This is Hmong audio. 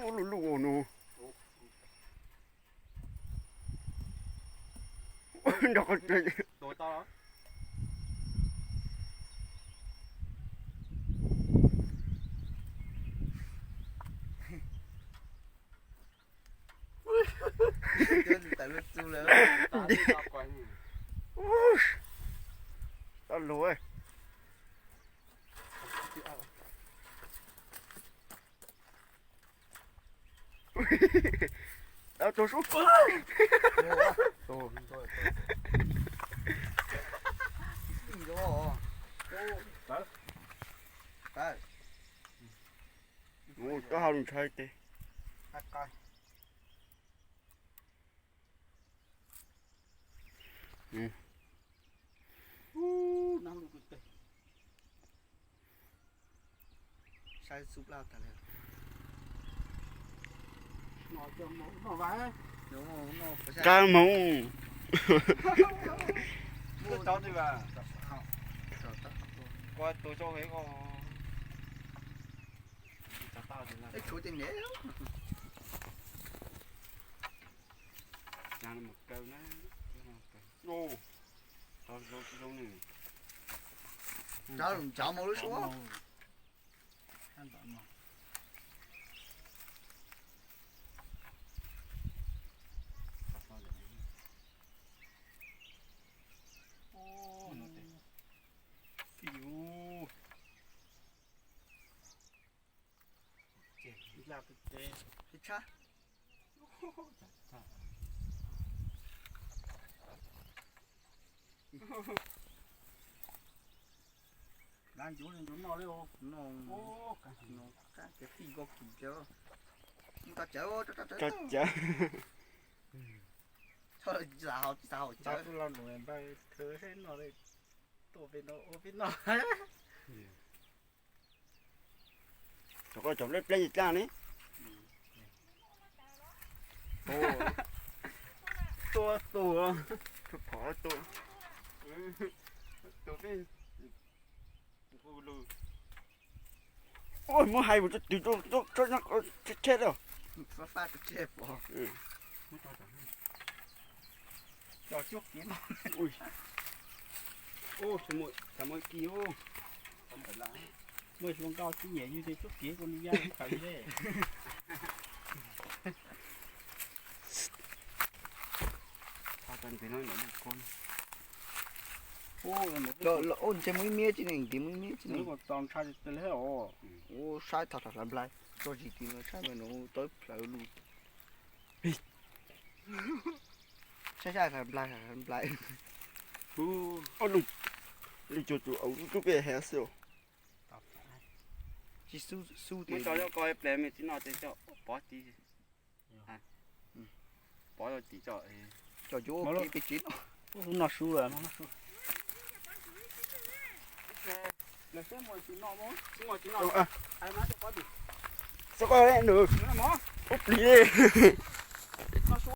Ub, lub lub no. Nrog qhov tsev. Tau lus. Tau tus sub. Mus koj hau ntshai tes. Saib xub plab tas li. Qab moov. Ncav mus lub suab. Ncuv ncuv noj li, noj, noj qab ces fij nkaus kuv thiab. Tso cawv, tso cawv. Txav hauv, txav hauv cawv. Los npawg khwv seb noj li, tuaj pem no ua peb noj. Cov koj cov pleb pleb yeej caj ne. Tua tua, phom tua. Ua muab hais mus rau twg, tseb tseb os. Fab fab rau tseb pom. Cov cuab kev no. Ui, tsis muaj kis. Muaj hluas nkauj tib nyem yug tej cuab kev koj li yaj khaws li. Ua ntshe muaj ib miab tsi ne, nti muaj ib miab tsi ne. Ua saib thaum hlav nplai, tso zis tim no saib mas nws tau plawv lus. Saib saib hlav nplai, hlav nplai. Li cuag tus au lub rub peb hev xwb. Tsis xub xub Muab tias tso nyob ko ple me tsis noj ces coj pov tid. Pov tim tso. Cov cuab ua ke peb tsis noj. Noj su lawm, noj su. Xub koj nws. Ub plig.